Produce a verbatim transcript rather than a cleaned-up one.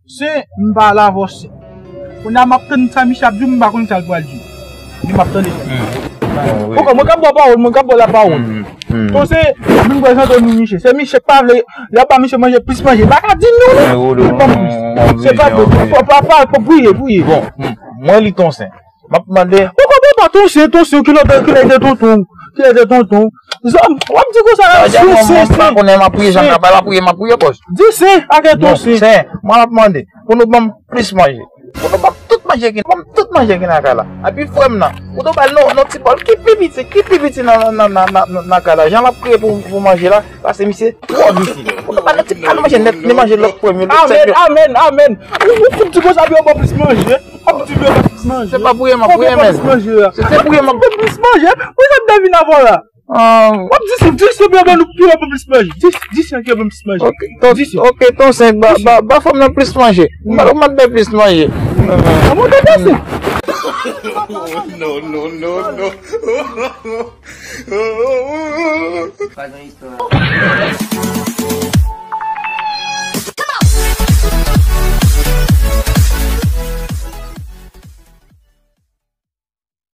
Se m pa la avè w, se. Kounye a m ap tann sa misye ap di m, m pa konn sa l pral di. Li m ap tande. Ou konprann, mwen k ap ba w pawòl, mwen k ap ba w lapawòl. Ton se, vin prezante nou misye. Se misye k pa vle, l ap ba misye manje, plis manje. Li pa ka di nou, non. Li ban m plis. Se pa vre. Fò pa, fò pa, fò priye, priye. Bon, mwen li Ton Sen. M ap mande. Ou konprann pa Ton Sen, Ton Sen, kilè te, kilè te tonton, kilè te tonton. Zòm, w ap di konsa la, Sen, Sen, Sen. M pa konnen, m ap priye, jan m ap priye, m ap priye, bòs. Di Sen, ak Ton Sen. Sen, mwen ap mande, pou nou ban m plis manje. Pou nou ban m tout manje ki, ban m tout manje ki nan kay la. Epi frè m nan, pou nou ba l non, non ti bòl, ki pi piti, ki pi piti nan, nan, nan, nan, nan, nan kay la. Jan l ap kriye pou, pou manje la, paske misye twò piti. Pou nou ba l non ti bòl manje nèt, li manje lòt premye, lòt sèt yo. Amèn, amèn, amèn. Ou, ou, ou di konsa, pou yo ban plis manje. Ap di yo plis manje. Se pa pou yo, m ap priye, men. Plis manje a. Se, se pou yo, m ap plis manje. Pou sa m te vin avè w la. W ap di se, di se pou yo ban nou, pou yo ban plis manje. Di, di se pou yo ban plis manje. Ok, Ton, ok, Ton Sen, ba, ba, ba fanm nan plis manje. M ap, m ap bay plis manje. An mwen te pase. Non, non, non, non. Pa gen istwa.